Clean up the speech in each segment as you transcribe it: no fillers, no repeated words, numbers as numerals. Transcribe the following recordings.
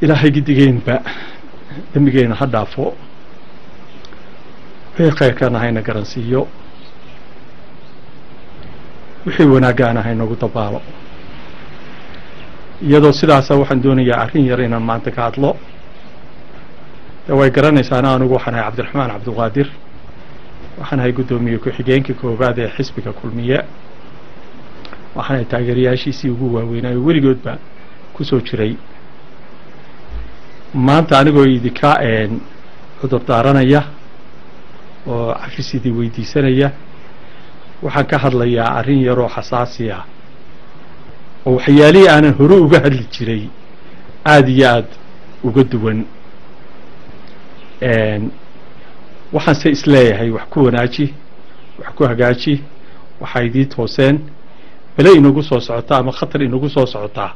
Ilaahay gidigeenba dembigeena ha dhaafo, wixii khayrkaana hayna garansiiyo, wixii wanaaggaana haynagu dabaalo. Iyadoo sidaasa waxaan doonayaa arrin yar inaan maanta ka hadlo. Dee way garanaysaana, anigu waxaan ahay Cabdiraxmaan Cabdulqaadir, waxaan ahay guddoomiye ku-xigeenka koowaad ee xisbiga Kulmiye, waxaan ahay taageerayaashiisii ugu waaweynaayo weligoodba ku soo jiray. Maanta anigoo idinka cudur daaranaya oo cafis idin weydiisanaya, waxaan ka hadlayaa arrin yaroo xasaasi ah oo waxyaalihii aanan hore uga hadli jiray aada iyo aada uga duwan. Waxaan se isleeyahay wax ku wanaaji, wax ku hagaaji, waxaa idii tooseen bele inagu soo socota ama khatar inagu soo socotaa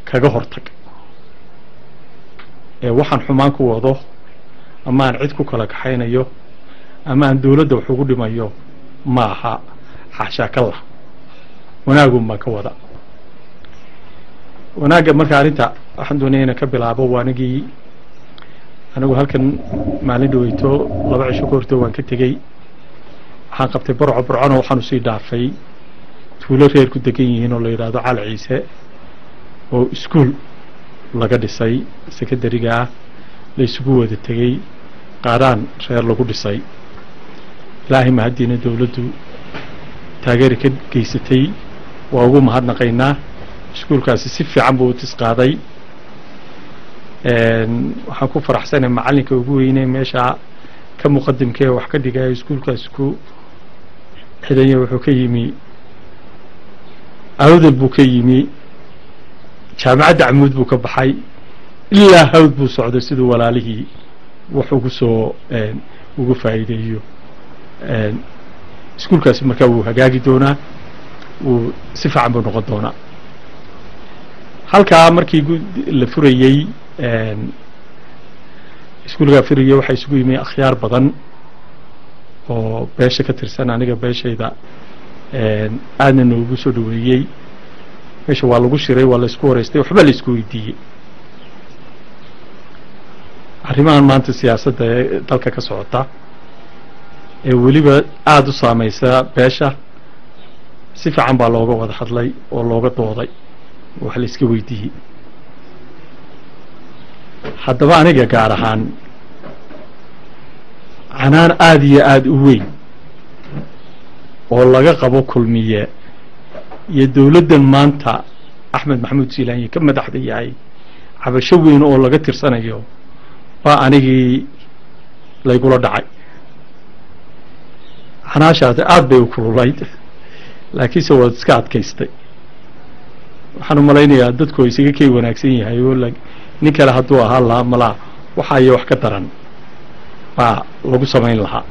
kaga hortag. Ee waxaan xumaan ku wado ama aan cid ku kala kaxaynayo ama aan dawladda wax ugu dhimayo ma aha, xaashaa kalla, wanaagun baan ka wada wanaagga. Marka arrinta waxaan doonaya inaan ka bilaabo waa anigii anigu halkan maalin dhaweyto, 2 cisho ka horto waan ka tegey. Waxaan qabtay Burco. Burcona waxaan usii dhaafay tuulo reer ku degan yihiin oo la yidhaahdo Cali Ciise, oo iskuul laga dhisay secondary-ga ah, la isugu wada tegey, qaaraan reer lagu dhisay. Ilaahay mahaddiina dawladdu taageeri ka geysatay, waa ugu mahadnaqaynaa. Iskuulkaasi si fiican buu u tisqaaday. Waxaan ku faraxsanay macallinka ugu weyne meesha ka muqadimka ee wax ka dhigaya iskuulkaasi ku xidhanya wuxuu ka yimi Awdal buu ka yimi, Jaamacadda Camuud buu ka baxay, ilaa Hawd buu socday siduu walaalihii wax ugu soo ugu faa'iideeyo. Iskuulkaasi markaa wuu hagaagi doonaa, wuu si fiican buu noqon doonaa. Halkaa markii la furayey iskuulkaa furayey, waxaa isugu yimi akhyaar badan oo beesha ka tirsan, aniga beeshayda aadna noogu soo dhaweeyey. Meesha waa lagu shiray, waa la isku wareystay, waxba la isku weydiiyey arrimahan maanta siyaasadda ee dalka ka socota ee weliba aada u saameysa beesha. Si fiican baa looga wada hadlay oo looga dooday, wax la iska weydiiyey. Haddaba aniga gaar ahaan canaan aada iyo aada u weyn oo laga qabo Kulmiye iyo dowladdan maanta Axmed Maxamuud Siilaanyi ka madaxda yahay, cabasho weyn oo laga tirsanayo baa anigii laygula dhacay. Canaashaasi aada bay u kululayd, laakiinse waad iska adkaystay. Waxaan u malaynayaa dadku isaga kay wanaagsan yahay oo nin kale hadduu ahaan lahaa, malaa waxa iyo wax ka daran baa lagu samayn lahaa.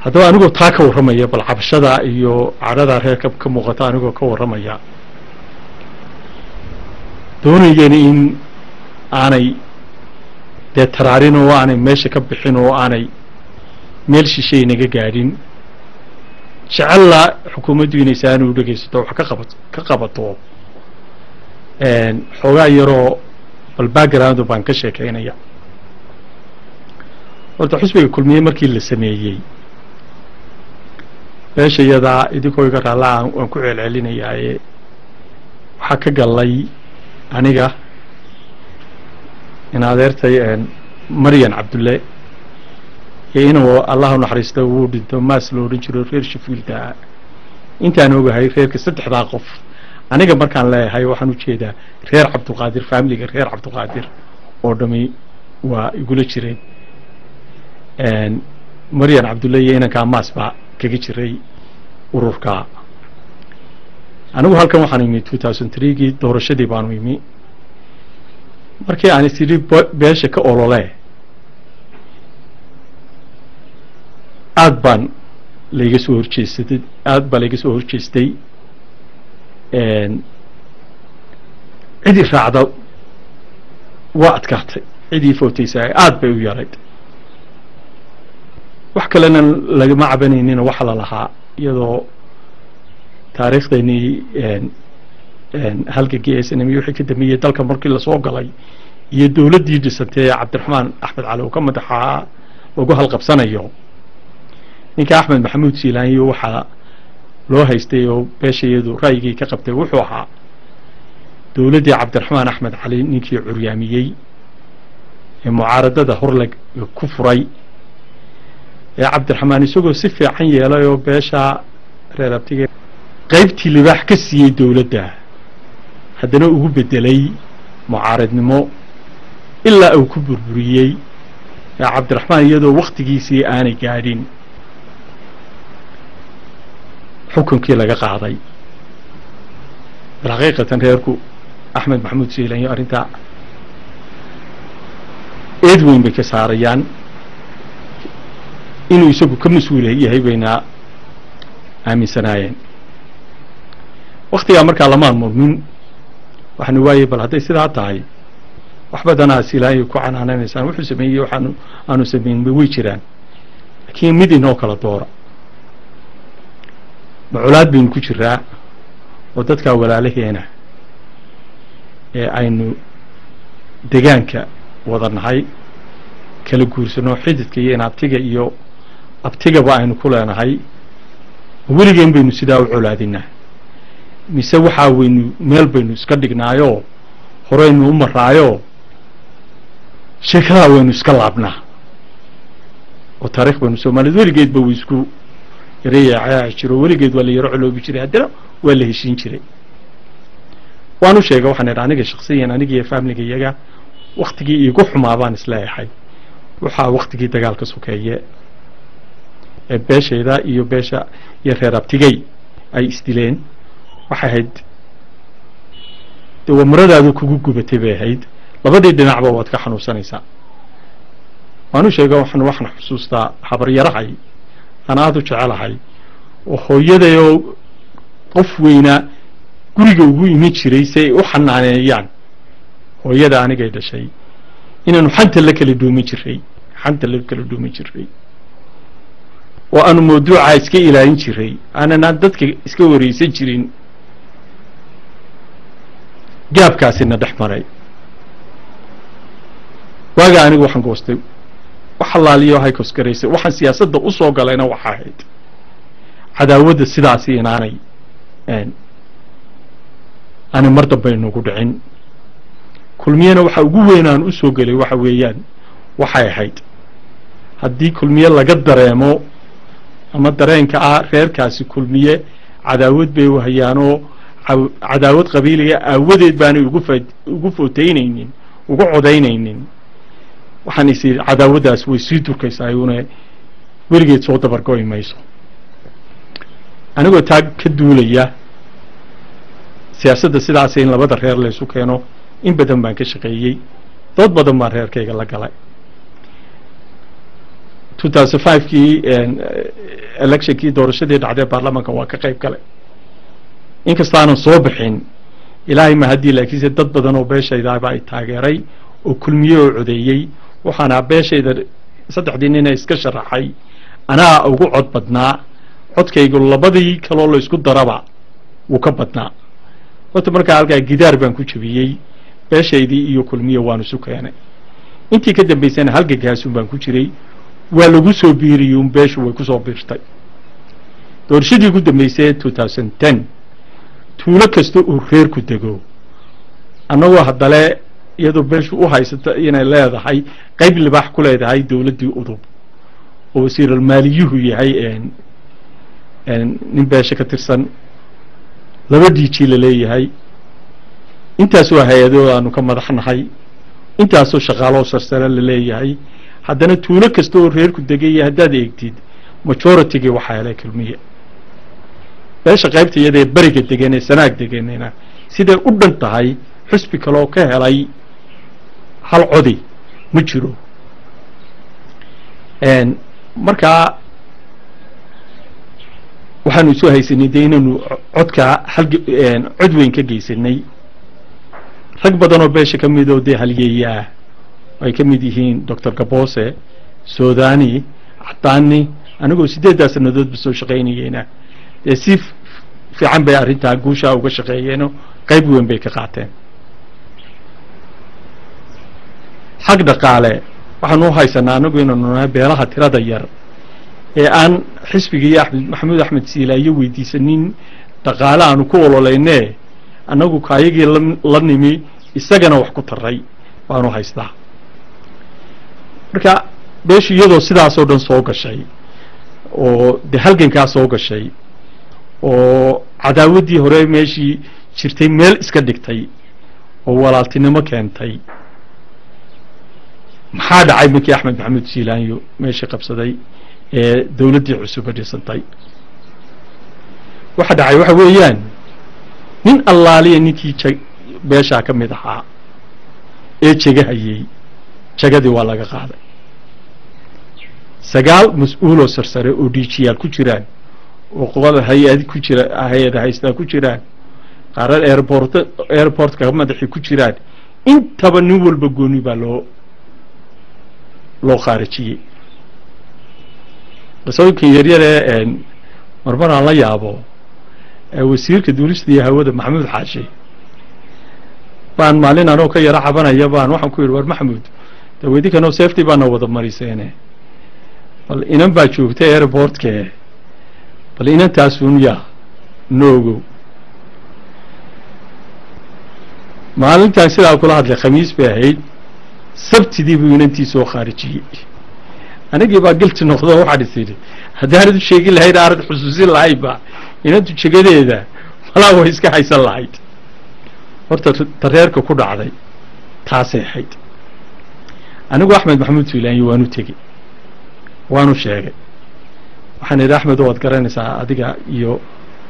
Haddaba anigoo taa ka warramaya, bal cabashada iyo cadhada reerka ka muuqata anigoo ka warramaya, doonayana in aanay dee taraarin oo aanay meesha ka bixin oo aanay meel shishay naga gaadhin, jecella xukuumaddu inay saani u dhegaysato, wax ka qabat ka qabato, xoogaa yaroo bal background baan ka sheekaynaya. Horta xusbiga Kulmiye markii la sameeyey, beesha iyadaa, idinkoo iga raallaa waan ku celcelinayaaye, waxaa ka gallay aniga in adeertay Maryan Cabdulle iyo inuu, Allah u naxariista, wuu dhinto, Maas lo odhan jiro, reer Shafiilda. Intaan ogahay reerka saddexdaa qof, aniga markaan leeyahay waxaan ujeedaa reer Cabdulqaadir, family-ga reer Cabdulqaadir oo dhami waa igula jireen. Maryan Cabdulle iyo inankaa Maas baa kaga jiray ururka. Anigu halkan waxaan imi 2003-gii, doorashadii baanu imi. Markii aan is idhi beesha ka olole, aad baan layga soo horjeestay, aad baa layga soo horjeestay. Cidii raacda waa adkaatay, cidii footaysaa aad bay u yarayd. Wax kalena lagama cabanaynina, waxa la lahaa iyadoo taariikhdeennii Halgankii SNM iyo wixii ka dambeeyey dalka markii lasoo galay iyo dowladdii dhisantay ee Cabdiraxmaan Axmed Cali oo ka madaxaa lagu halqabsanayo ninka Axmed Maxamuud Siilaanyo, waxaa loo haystay oo beeshayadu ra'yigii ka qabtay wuxuu ahaa dowladdii Cabdiraxmaan Axmed Cali ninkii curyaamiyey ee mucaaradada horleg ku furay ee Cabdiraxmaan isagoo si fiican yeelay oo beesha reer abtiga qaybtii libaax ka siiyey dowladda, haddana ugu bedelay mucaaradnimo ilaa uu ku burburiyey ee Cabdiraxmaan iyadoo waktigiisii aanay gaadhin xukunkii laga qaaday. Bilxaqiiqatan reerku Axmed Maxamuud Siilanyo arrintaa eed weyn bay ka saarayaan, inuu isagu ka mas-uul yahay bayna aaminsanaayeen waktigaa. Markaa lamaan murmin, waxaanu waayey bal hadday sidaa tahay wax badanaa Siilaanyo ku canaananaysaan, wuxuu sameeyey waxaanu aanu sameynba way jiraan, laakiin mid inoo kala doora: ma colaad baynu ku jiraa oo dadkaa walaalaheena ee aynu degaanka wada nahay kala guursano, xididka iyo inaabtiga iyo abtigaba aynu ku leenahay, weligeen baynu sidaa u colaadinaa, mise waxaa waynu meel baynu iska dhignaayoo horeynu u maraayo sheekadaa waynu iska laabnaa? Oo taarikh baynu Soomaaliyed weligeedba way isku yareeyacaaci jiro, weligeed waa la yaro coloobi jiray, haddana waa la heshiin jiray. Waan u sheegay, waxaan idhi aniga shaksiyan, anigiiyo familiga iyaga, waktigii iigu xumaa baan isleeyahay waxaa waktigii dagaalka sokeeye ee beeshayda iyo beesha iyo reer abtigay ay isdileen. Waxay ahayd dee waa maradaadu kugu gubatay bay ahayd, labadii dhinacba waad ka xanuunsanaysaa. Waan u sheegay, waxaan xusuustaa habaryarahay aan aada u jecelahay oo hooyadayoo qof weyna guriga ugu iman jiray si ay u xanaaneeyaan hooyada anigay dhashay, inaanu xanta la kala dhuumin jiray, xanta la kala dhuumin jiray oo aanu mawduuca iska ilaalin jiray, aananaan dadka iska wareysan jirin. Gaabkaasina dhex maray waaga anigu waxaan goostay wax allaaliyo hay kosgaraysay. Waxaan siyaasadda u soo galayna waxa ahayd cadaawadda sidaasi inaanay aanay mar dambe inugu dhicin. Kulmiyena waxa ugu weyn aan u soo gelay waxa weeyaan waxay ahayd haddii Kulmiye laga dareemo ama dareenka ah reerkaasi Kulmiye cadaawad bay u hayaanoo cadaawad qabiiliga aawadeed baanay ugu footeynaynin, ugu codaynaynin, waxaan is yidhi cadaawaddaas way sii durkaysaa, una weligeed soo dabargo'i mayso. Anigoo taa ka duulaya, siyaasadda sidaas in labada reer laysu keeno in badan baan ka shaqeeyey, dood badan baan reerkayga la galay. 2005-kii electionkii, doorashadii dhacday baarlamaanka, waa ka qayb galay inkasta aanan soo bixin, Ilaahay ma haddii, laakiinse dad badan oo beeshaydaaba ay taageeray oo Kulmiye oo codeeyey. Waxaana beeshayda saddexdii nina iska sharaxay anaa ugu cod badnaa, codkaygu labadii kaloo la isku daraba wuu ka badnaa. Horta markaa halkaa gidaar baan ku jebiyey, beeshaydii iyo Kulmiye waan isu keenay. Intii ka dambaysana halgankaasun baan ku jiray, waa lagu soo biiriyey un, beeshu way kusoo biirtay. Doorashadii ugu dambeysay 2010, tuulo kasta uu reerku dego, annagoo haddale iyadoo beeshu u haysata inay leedahay qayb libaax ku leedahay dowladdii UDUB oo wasiiralmaaliyuhu yahay nin beesha ka tirsan, laba DG la leeyahay, intaasoo hay-adoo aanu ka madaxnahay, intaasoo shaqaaloo sarsare la leeyahay, haddana tuulo kasta oo reerku degaya haddaad eegtid majoritygii waxaa helay Kulmiye. Beesha qaybta iyadaee beriga degan ee Sanaag deganina siday u dhan tahay xusbi kaloo ka helay hal codi ma jiro. Markaa waxaanu isu haysanay dee inaanu codkaa hal cod weyn ka geysanay. Rag badan oo beesha ka mid oo dee halyeeya ah ay ka mid yihiin Doctor Gabose, Sodani, Cadaani, anigoo 8-daa sanadoodba soo shaqaynayeyna dee si fiican bay arrintaa guushaa uga shaqeeyeeno Qayb weyn bay ka qaateen. Xag dhaqaale waxaanu u haysanaa anagu inaanu nahay beelaha tirada yar ee aan xisbiga iyo Axmed Maxamuud Axmed Siilaayo weydiisanin dhaqaale aanu ku ololeynee, annagu kaayagii la nimi isagana wax ku taray baanu haystaa. Marka beeshu iyadoo sidaasoo dhan soo gashay oo dee halgankaa soo gashay oo cadaawaddii hore meeshii jirtay meel iska dhigtay oo walaaltinimo keentay, maxaa dhacay markii Axmed Maxamuud Siilaanyo meeshii qabsaday ee dawladdii cusuba dhisantay? Waxa dhacay waxa weeyaan nin allaaliya ninkii beeshaa ka mid ahaa ee jegahayey jagadii waa laga qaaday. 9 mas-uuloo sarsare oo dhiijiyaal ku jiraan oo qolada hay-ad ku jira, hay-ada haystaa ku jiraan, qaarar airportka madaxii ku jiraan, intaba nin walba gooni baa loo khaarijiyey. Qisooyinkan yaryaree marmar aan la yaabo, wasiirka duulista iyo hawada Maxamuud Xaashi baan maalin anoo ka yaro cabanaya baan waxaan ku yidhi, war Maxamuud, daweydikanoo safety baana wada mariseene, bal inan baa joogtay airportke, bal inantaasun yaa noogow. Maalintaan sidaa kula hadlay Khamiis bay ahayd, Sabtidii buu inantii soo khaarijiyey. Anigii baa gilti noqdo, waxaan is idhi haddaanad u sheegin lahayd, aanad xusuusin lahaydba, inantu jegadeeda malaa way iska haysan lahayd. Horta tareerka ku dhacday taasay ahayd. Anigu Axmed Maxamuud Siilaanyo waanu tegey, waanu sheegay. Waxaan idhi, Axmed, waad garanaysaa adiga iyo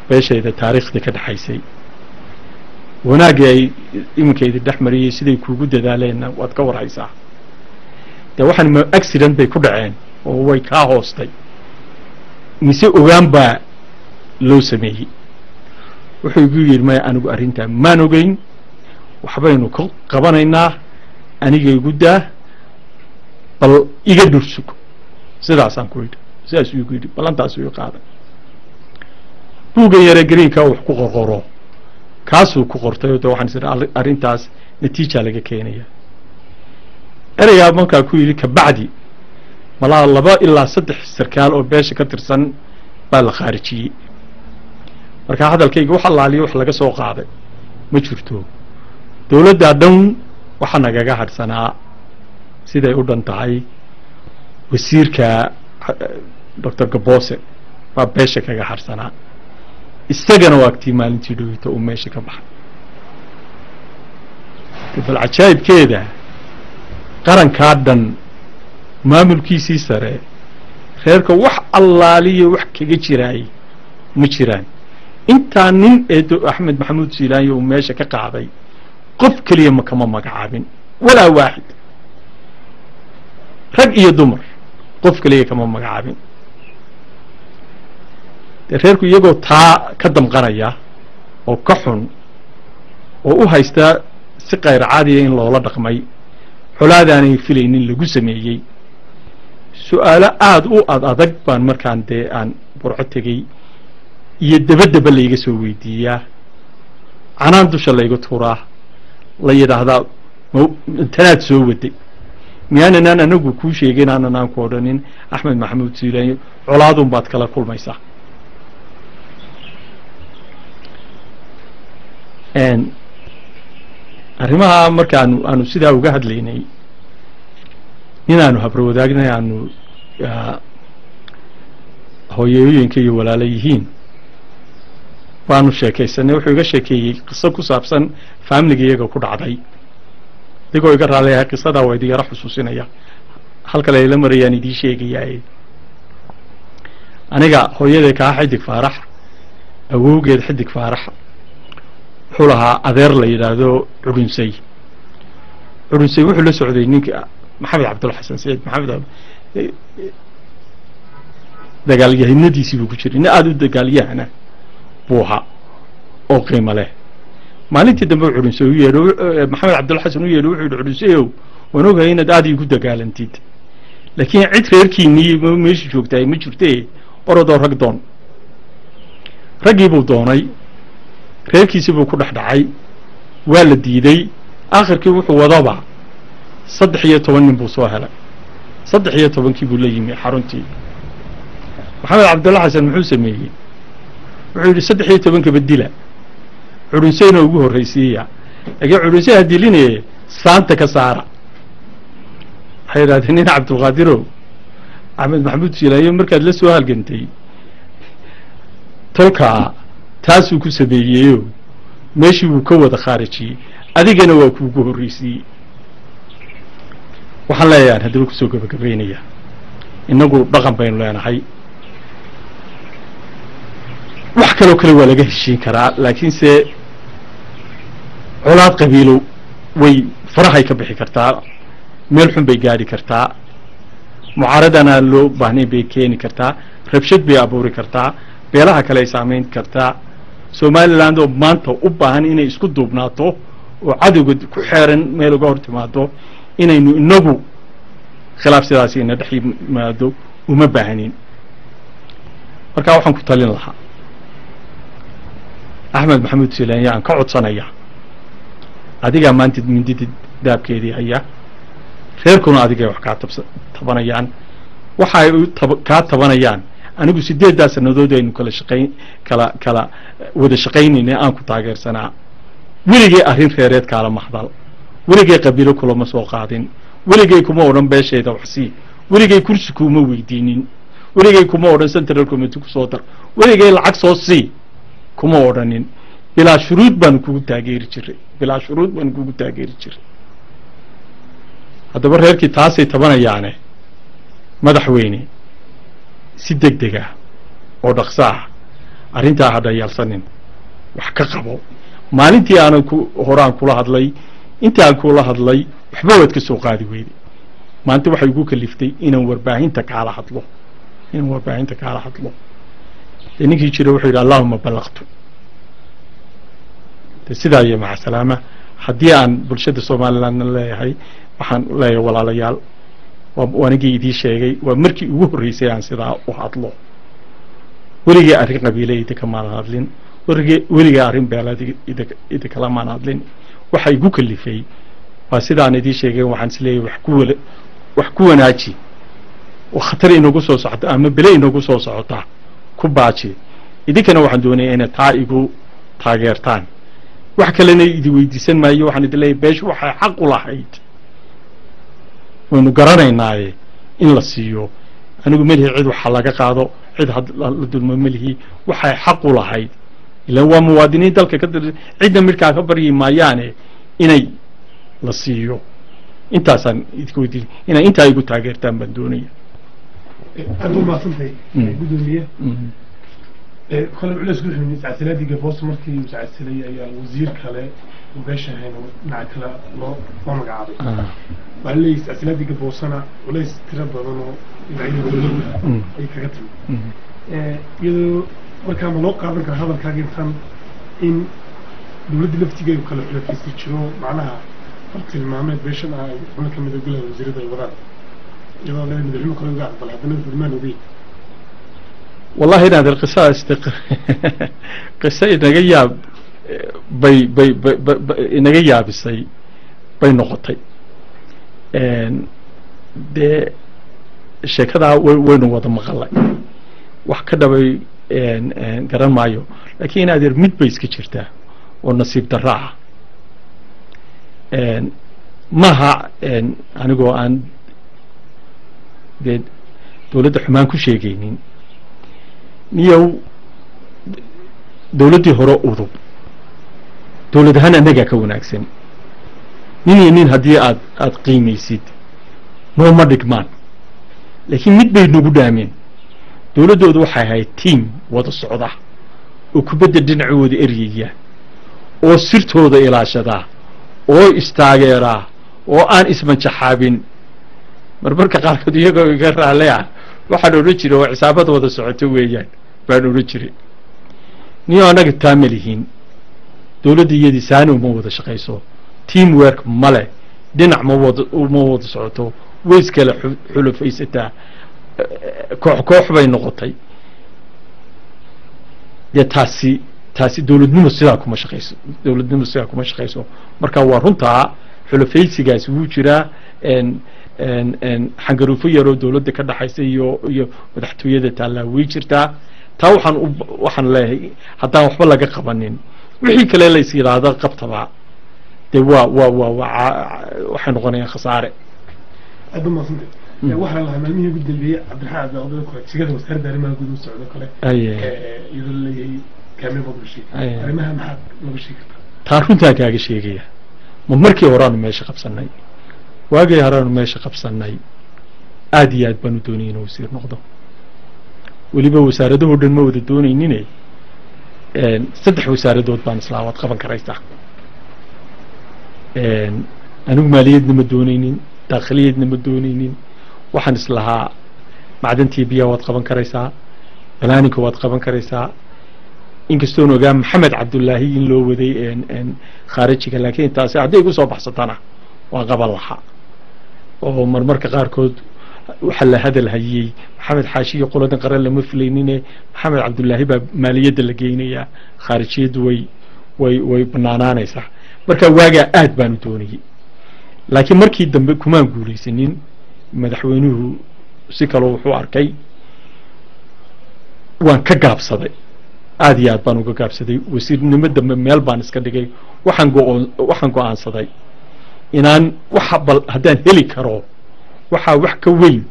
beeshayda taariikhdii ka dhexaysay, wanaaggii ay iminka idin dhex mariyey, siday kuugu dadaaleenna waad ka warhaysaa. Dee waxaan ma accident bay ku dhaceen oo way kaa hoostay, mise ogaan baa loo sameeyey? Wuxuu igu yidhi, maya, anigu arrintaa maan ogeyn, waxbaynu ka qabanaynaa, aniga igu daa, bal iga dhursug. Sidaasaan ku yidhi, sidaasuu igu yidhi, ballantaasuu i qaaday. Buuggan yare greenka wax ku qorqoro kaasuu ku qortay oo de waxaan is idhi arrintaas natiija laga keenaya. Ereygaa markaa ku yidhi kabacdi malaa 2 ilaa 3 sarkaal oo beesha ka tirsan baa la khaarijiyey. Marka hadalkayga wax allaaliyo wax laga soo qaaday ma jirto. Dawladdaa dhan waxaa nagaga hadhsanaa siday u dhan tahay wasiirka Doctor Gabose baa beesha kaga hadhsanaa, isagana waa agtii maalintii dhowita uu meesha ka baxay. Bal cajaa'ibkeeda, qarankaa dhan maamulkiisii sare reerka wax allaaliyo wax kaga jiraay ma jiraan. Intaa nin ee Axmed Maxamuud Siilaanyo uu meesha ka qaaday qof keliya ma kama magacaabin, walaa waaxid, rag iyo dumar qof keliya kama magacaabin. Dee reerku iyagoo taa ka damqanaya oo ka xun oo u haysta si kayr caadiya in loola dhaqmay, xolaadaanay filaynin lagu sameeyey, su-aalo aada u ad adag baan markaan dee aan Burco tegey iyo daba layga soo weydiiyaa, canaan dusha layga tuuraa, la yidhaahdaa tanaad soo waday, miyaananaan anagu kuu sheegin, aananaan ku odhanin Axmed Maxamuud Siilaanyo colaadun baad kala kulmaysaa? Arrimaha markaanu aanu sidaa uga hadlaynay, inaanu habro wadaagnay, aanu hooyooyinka iyo walaalo yihiin, baanu sheekaysanay. Wuxuu iga sheekeeyey qiso ku saabsan faamiliga iyaga ku dhacday. Adigoo iga raaliyahay, qisadaa waa idin yaro xusuusinaya, halkale ayla marayaan idiin sheegayaa. Aniga hooyaday kaa Xidig Faarax, awowgeed Xidig Faarax wuxuu lahaa adeer la yidhaahdo Curunsay. Curunsay wuxuu la socday ninka Maxamed Cabdulxasan Saciid Maxamed, dagaalyahanadiisii buu ku jiray, nin aada u dagaalyahana buu ahaa oo qiimo leh. Maalintii dambe Curunsay u yeedho, Maxamed Cabdulxasan u yeedho, wuxuu yidhi, Curunsayow, waan ogahay inaad aada iigu dagaalantid, laakiin cid reerkiinii meesha joogtahay ma jirte, orodoo rag doon. Raggii buu doonay, reerkiisii buu ku dhex dhacay. Waa la diiday. Aakhirkii wuxuu wadaba 13 nin buu soo helay. 13-kii buu la yimi xaruntii. Maxamed Cabdulla Xasan muxuu sameeyey? Wuxuu yidhi 13-kaba dila, Curunseyna ugu horraysiiya, laakiin Curunsey ha diline, saanta ka saara. Waxay yidhahdeen, nin Cabdulqaadirow, Axmed Maxamuud Siilaayo markaad la soo halgantay tolkaa taasuu ku sameeyeyo, meeshii wuu ka wada khaarijiyey, adigana waa kuugu horreysiiyey. Waxaan leeyahan haddaba kusoo gabagabaynaya, innagu dhaqan baynu leenahay, wax kaloo kale waa laga heshiin karaa, laakiinse colaad qabiilo way farahay ka bixi kartaa, meel xun bay gaadhi kartaa, mucaaradana loo baahnayn bay keeni kartaa, rabshad bay abuuri kartaa, beelaha kale ay saamayn kartaa. Somaliland oo maanta u baahan inay isku duubnaato oo cadowga ku xeeran meel uga hor timaado, inaynu inagu khilaaf sidaasi ina dhex yimaado uma baahnin. Marka waxaan ku talin lahaa Axmed Maxamuud Silaanya, aan ka codsanaya, adigaa maanta mindida daabkeedii haya, reerkuna adigay wax kaa tabanayaan. Waxa ay kaa tabanayaan, anigu 8-daa sanadood aynu kala shaqayn kala kala wada shaqaynayna aan ku taageersanaa, weligay arrin reereed kaalama hadal, weligay qabiilo kulama soo qaadin, weligay kuma odhan beeshayda waxsii, weligay kursi kuma weydiinin, weligay kuma odhan central committee kusoo dar, weligay lacag soo sii kuma odhanin. Bilaa shuruud baanu kugu taageeri jiray, bilaa shuruud baanu kugu taageeri jiray. Haddaba reerkii taasay tabanayaane, madaxweyne, si deg deg ah oo dhaqso ah arrintaa ha dhayaalsanin, wax ka qabo. Maalintii aanan ku horaan kula hadlay, intii aan kula hadlay waxba waad ka soo qaadi weyday. Maanta waxay igu kaliftay inaan warbaahinta kaala hadlo, inaan warbaahinta kaala hadlo. Dee ninkii jira wuxuu yidhi allahuma ballaqtu. De sidaa iyo maca salaama. Haddii aan bulshada Somalilandna leeyahay, waxaan leeyahay walaalayaal, waa anigii idii sheegay, waa markii ugu horreysay aan sidaa u hadlo. Weligay arrin qabiile idinkamaan hadlin, weligay arrin beeleed idinkalamaan hadlin. Waxa igu kalifay waa sidaan idii sheegay, waxaan isleeyahay wax ku wanaaji oo khatar inoogu soo socota ama bele inoogu soo socota ku baaji. Idinkana waxaan doonaya inaad taa igu taageertaan. Wax kalena idi weydiisan maayo. Waxaan idin leeyahay beeshu waxay xaq u lahayd waynu garanaynaaye in la siiyo. Anigu melihi cid waxa laga qaado, cid la dulmo melihi. Waxay xaq u lahayd, ilaan waa muwaadiniin dalka ka dir, cidna midhkaa ka baryi maayaane, inay la siiyo. Intaasaan idinka weydiin, inay intaa igu taageertaan baan doonaya. Aad u mahadsantahay, gudoomiye. Kole culeys ku ximid iscasilaadii Gaboos, markii uu iscasilay ayaa wasiir kale oo beesha ahayn oo dhinaca kale loo magacaabay. Waxaa leeyahay iscasilaadii Gaboosana culays tiro badan oo dhinacyada dowladda ay kaga timi. Iyadoo markaa ma loo qaadan kara hadalkaaga intan in dowladda laftigeedu kala xulafaysi jiro, macnaha hor tilmaameed beeshan ah ay xubno kamid a golaha wasiirada ay wadaan, iyadoo leedahay madaxweyne kale uga aqbalay, haddana furmaan ogeyn? Wallahi inaad qisaas qiso inaga yaab bay bay bay inaga yaabisay bay noqotay. Dee sheekadaa waynu wada maqalay, wax ka dhabay garan maayo, laakiin inaad yar mid bay iska jirtaa oo nasiib darro ah. Maaha anigoo aan dee dowladda xumaan ku sheegaynin. Niyow, dowladdii hore UDUB dowlad ahaan annagaa ka wanaagsan. Nin iyo nin haddii aad qiimaysid nooma dhigmaan, laakiin mid bay nagu dhaameen: dowladdoodu waxay ahayd team wada socda oo kubadda dhinacooda eryaya oo sirtooda ilaashadaa oo istaageeraa oo aan ismanjaxaabin. Marmarka qaarkood iyagoo iga raalle ah waxaan odhan jiray oo cisaabad wada socoto weeyaan baan odhan jiray. Niyo annaga taa ma lihiin. Dowladda iyadii saani uma wada shaqayso, team work male, dhinac ma wada socoto, way iskala xulufaysataa, koox koox bay noqotay. Dee taasi Taasi dowladnimo sidaa kuma shaqayso, dowladnimo sidaa kuma shaqayso. Marka waa runtaa, xulafaysigaasi wuu jiraa, xangaruufo yaroo dowladda ka dhaxaysa iyo madaxtooyada taallaa way jirtaa. Taa waxaan leeyahay, haddaan waxba laga qabanin, wixii kale la is yidhaahdo qabtaba, dee waa waxay noqonayaan khasaare. Aad ba mahadsantay. Waxaa lahaa maalmihii ugu dambeeyey Cabdiraxmaan Cabdiqaadir kale jigada wasaaradda arrimaha guud u socdo kale, iyadoo laleeyahay kaamil baad gashay, arrimaha maxaad nooga sheegi kartaa? Taa runtaan kaaga sheegaya, ma markii horaanu meesha qabsanay, waagii horaanu meesha qabsanay, aad iyo aad baanu doonayay inuu wasiir noqdo. Weliba wasaaradahoo dhan ma wada doonaynine, 3 wasaaradood baan islaa waad qaban karaysaa. Anigu maaliyadna ma doonaynin, daakhiliyadna ma doonaynin. Waxaan islahaa macdantii biyaha waad qaban karaysaa, balaaninka waad qaban karaysaa, inkastoon ogaa Maxamed Cabdullaahi in loo waday khaarijiga, laakiin taasi hadday igu soo baxsatana waan qaban lahaa. Oo marmarka qaarkood waxaa la hadal hayey Maxamed Xaashi iyo qoladan qaran lama filaynine, Maxamed Cabdullaahi baa maaliyadda la geynayaa, khaarijiyaddu way banaanaanaysaa. Marka waagaa aad baanu doonayey, laakiin markii dambe kumaan guulaysanin. Madaxweynuhu si kaloo wuxuu arkay, waan ka gaabsaday, aad iyo aad baan uga gaabsaday. Wasiirnimo dambe meel baan iska dhigay. Waxaan go-aansaday inaan waxa bal haddaan heli karo waxaa wax ka weyn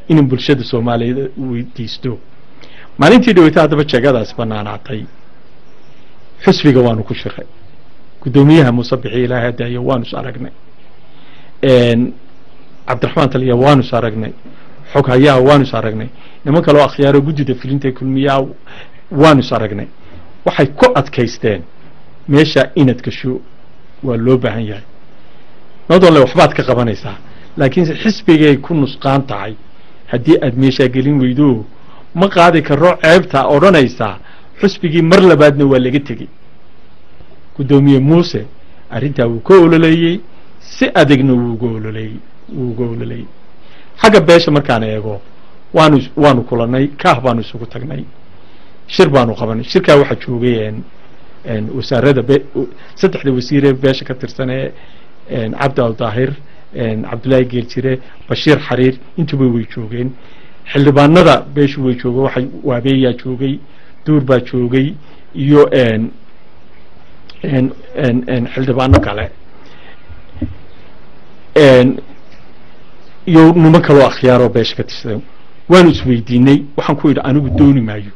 inaan bulshada Soomaaliyeed weydiisto. Maalintii dhaweyta haddaba jeegadaas banaanaatay, xusbiga waanu ku shiray, guddoomiyaha Muuse Bixi ilaahay hadaayo waanu is aragnay, Cabdiraxmaan Taliya waanu is aragnay, xog hayaha waanu is aragnay, niman kaloo akhyaaro guddida fulinta kulmiyaha waanu is aragnay. Waxay ku adkaysteen meesha inaad gasho waa loo baahan yahay, not only waxbaad ka qabanaysaa, laakiinse xisbigay ku nusqaan tahay haddii aad meeshaa gelin weydo. Ma qaadi karo ceebta odhanaysaa xusbigii mar labaadna waa laga tegey. Guddoomiye Muuse arrintaa wuu ka ololeeyey, si adegna wuu uga ololeeyey, wuu uga ololeeyey. Xagga beesha markaan eego, waanu kulanay, kaah baanu isugu tagnay, shir baanu qabanay. Shirkaa waxaa joogay wasaarada saddexda wasiiree beesha ka tirsan ee Cabdi Aldaahir, Cabdullaahi Geeljire, Bashiir Xariir, intuba way joogeen. Xildhibaanada beeshu way joogeen, waxay Waabeeyaa joogay, Duur baa joogay iyo xildhibaano kale iyo niman kaloo akhyaaroo beesha ka tirsan. Waanu isweydiinay. Waxaan ku yidhi, anigu dooni maayo,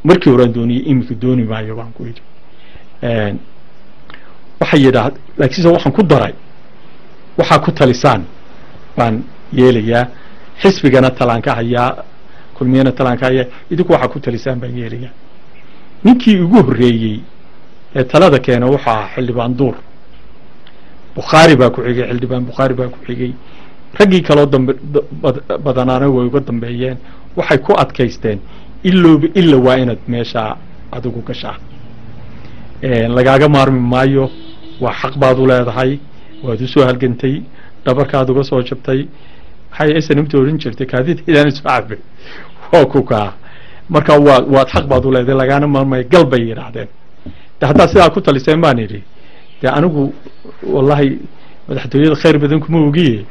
markii horaan dooniyey, iminka dooni maayo baan ku yidhi. Waxay yidhaah, laakiinse waxaan ku daray, waxaa ku talisaan baan yeelayaa, xisbigana talaan ka hayaa, kulmiyana talaan ka hayaa, idinku waxaa ku talisaan baan yeelayaa. Ninkii ugu horreeyey ee talada keena wuxuu ahaa xildhibaan Duur. Bukhaari baa ku xigay, xildhibaan Bukhaari baa ku xigay, raggii kaloo dambe badanaana way uga dambeeyeen. Waxay ku adkaysteen, ilooba ila waa inaad meeshaa adigu gashaa, lagaaga maarmi maayo, waa xaq baad u leedahay, waad usoo halgantay, dhabarkaad uga soo jabtay. Maxay SNMta odhan jirtay? Kaadidaydaan isu cabay waa ku kaa. Marka waad xaq baad u leedahay, lagaana maarmayo, gal bay yidhaahdeen. De haddaad sidaa ku taliseen baan idhi, dee anigu wallahi madaxtooyada khayr badan kuma ogiye,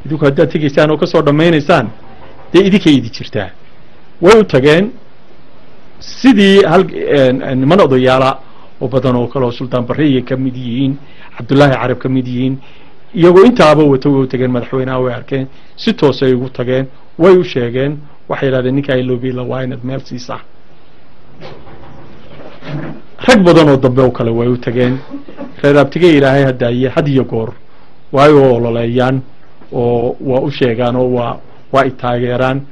idinku haddaad tegaysaan oo kasoo dhammaynaysaan, dee idinkay idi jirtaa. Way u tageen sidii hal niman odayaala oo badan oo kale oo Suldaan Barre ka mid yihiin, Cabdullaahi Carab ka mid yihiin, iyagoo intaaba wato way u tageen madaxweynaha, way arkeen, si toosay ugu tageen, way u sheegeen. Waxay yidhahdeen, ninkaa iloobi la waa inaad meel siisaa. Rag badan oo dambe oo kale way u tageen. Reer abtige ilaahay hadaaye had iyo goor way u ololeeyaan oo waa u sheegaan oo waa i taageeraan,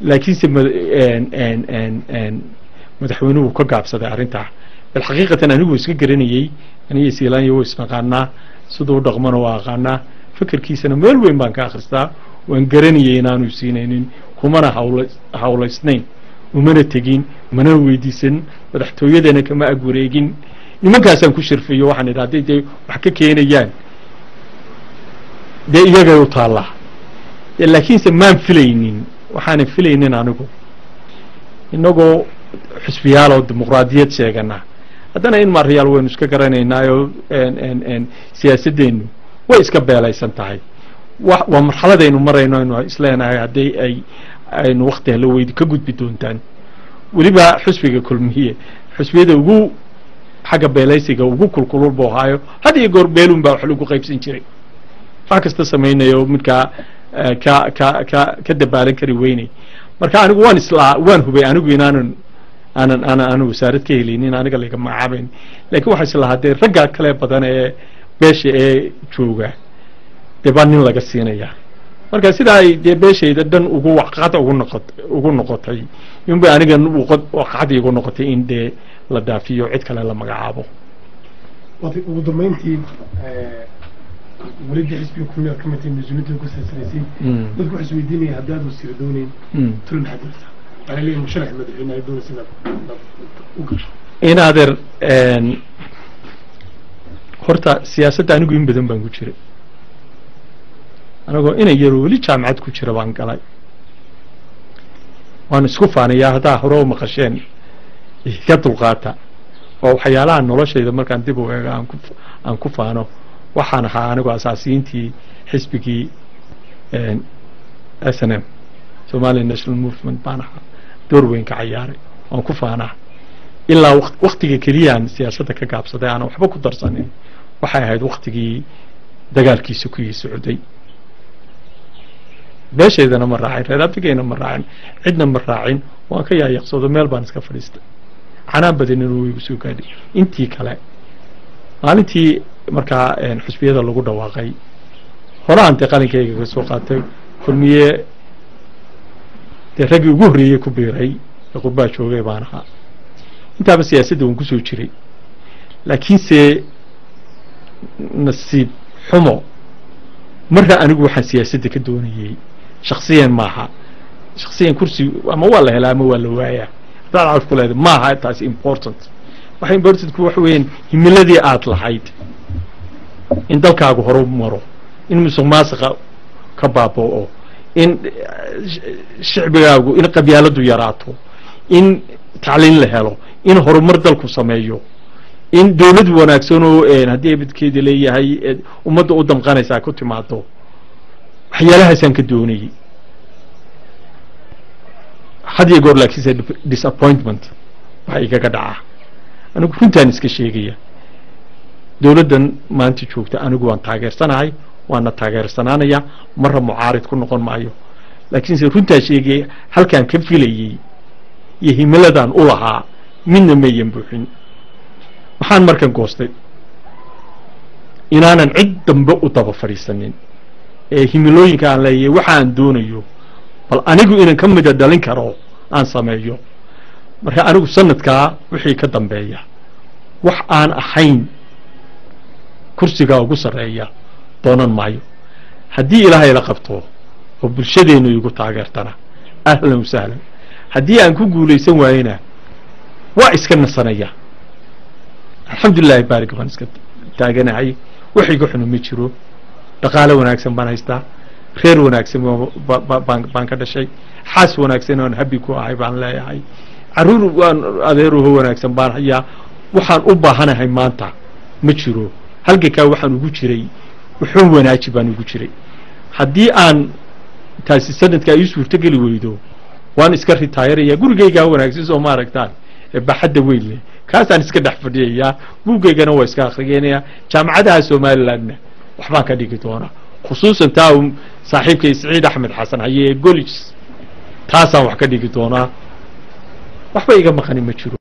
laakiinse madaxweynuhu ka gaabsaday arrintaa. Bal xaqiiqatan anigu iska garanayey, aniga Siilaanya wa isnaqaanaa, siduu u dhaqmana waa aqaanaa, fikirkiisana meel weyn baan ka akhristaa. Waan garanayay inaanu siinaynin, kumana hawlaysnayn, umana tegin, mana weydiisan, madaxtooyadana kama ag wareegin. Nimankaasaan ku shirfiyo, waxaan idhi hadday dee wax ka keenayaan, dee iyagay u taallaa. Laakiinse maan filaynin, waxaanan filaynin anigu inagoo Xusbiyaal oo dimuqraadiyad sheegana haddana in maariyaal waynu iska garanaynaayo, siyaasaddeenu way iska beelaysan tahay. Waa marxaladaynu marayno aynu isleenahay haddii ay aynu wakti helo weydi ka gudbi doontaan. Weliba xusbiga Kulmiye xusbiyada ugu xagga beelaysiga ugu kulkulul buu ahaayo, had iyo goor beelun baa wax lagu qaybsan jiray, wax kasta samaynayo midkaa ka ka ka ka dabaalan kari weynay. Marka anigu waan islaa, waan hubay anigu inaanan aanan aanan aanan wasaarad ka heleynin, aniga laga magacaabayn, lakin waxaa islahaa dee ragga kale badan ee beesha ee jooga dee baa nin laga siinaya. Marka sidaa ay dee beeshayda dhan ugu waqcad ugu noqotay inbay aniga waqcad igu noqotay in dee la dhaafiyo cid kale la magacaabo. Ugu dambeyntii, welida xisbiga Kulmiyaad ka mid tahay, mas-uuliyiinta ku silsilaysay, dadku waxay isweydiinaya haddaad wasiir doonayn, talo maxaad doonaysaa? Waxaa leeyahay musharax madaxweyne ay doonaysa inaad u gasho. In adeer, horta siyaasadda anigu in badan baan ku jiray. Anagoo inay yaroo weli jaamacad ku jira baan galay. Waan isku faanayaa, haddaa hore u maqasheen iga dulqaata. Oo waxyaalaha noloshayda markaan dib u eego aan ku faano, waxaan ahaa anigu asaasiyiintii xisbigii SNM, Somali National Movement baan ahaa, door weyn ka cayaaray. Waan ku faanaa. Ilaa waktiga keliyaan siyaasadda ka gaabsaday, aanan waxba ku darsanin, waxay ahayd waktigii dagaalkiisa kuyii socday. Beeshaydana ma raacin, reer abtigeyna ma raacin, cidna ma raacin. Waan ka yaayaqsoodo, meel baan iska fadhiistay, canaan badanina wuu igu soo gaadhay. Intii kale maalintii markaa xusbiyada lagu dhawaaqay horaan dee qalinkayga ka soo qaatay Kulmiye, dee raggii ugu horreeyey ku biiray ee qurbaa joogay baan ahaa. Intaaba siyaasadda waan kusoo jiray, laakiinse nasiib xumo marka anigu waxaan siyaasadda ka doonayey shaksiyan maaha. Shaksiyan kursi ama waa la helaa ama waa la waayaa, haddaad calaf ku leedahay maaha taasi important. Waxa importantku waxa weeyaan himiladii aad lahayd in dalkaagu horu maro, in musuq maasuqa ka baaba'o, in shicbigaagu, in qabyaaladu yaraato, in tacliin la helo, in horumar dalku sameeyo, in dawlad wanaagsan oo haddii abidkeeda leeyahay ummadda u damqanaysaa ku timaado. Waxyaalahaasaan ka doonayey had iyo goor, laakiinse disappointment waxa igaga dhacaa. Anigu runtaan iska sheegaya, dawladdan maanta joogta anigu waan taageersanahay, waana taageersanaanaya, marra mucaarid ku noqon maayo, laakiinse runtaan sheegaya, halkaan ka filayey iyo himiladaan u lahaa midna mayan buuxin. Waxaan markan goostay inaanan cid dambe u daba fadhiisanin ee himilooyinka aan leeyahay, waxaan doonayo bal anigu inan ka mida dhalin karo aan sameeyo. Marka anigu sanadkaa wixii ka dambeeya wax aan ahayn kursigaa ugu sarreeya doonan maayo. Haddii Ilaahay la qabto oo bulshadeennu igu taageertana, ahlan wasahlan. Haddii aan ku guulaysan waayena, waa iska nasanaya. Alxamdulilahi baarig baan iska taaganahay, wax iga xunu ma jiro. Dhaqaale wanaagsan baan haystaa, reer wanaagsan baan ka dhashay, xaas wanaagsan oon habi ku ahay baan leeyahay, carruur waan adeeruho wanaagsan baan hayaa. Waxaan u baahanahay maanta ma jiro. Halgankaa waxaan ugu jiray wuxuu wanaaji baan ugu jiray. Haddii aan taasi sanadkaa ii suurtogeli weydo, waan iska ritaayaraya. Gurigaygaa wanaagsan soo ma aragtaan ee baxadda weyn leh, kaasaan iska dhex fadhiyayaa, buuggaygana waa iska akrigeynaya. Jaamacadaha Somalilandna waxbaan ka dhigi doonaa, khusuusan taa uu saaxiibkay Siciid Axmed Xasan haye ee Gollis, taasaan wax ka dhigi doonaa. Waxba iga maqani ma jiro.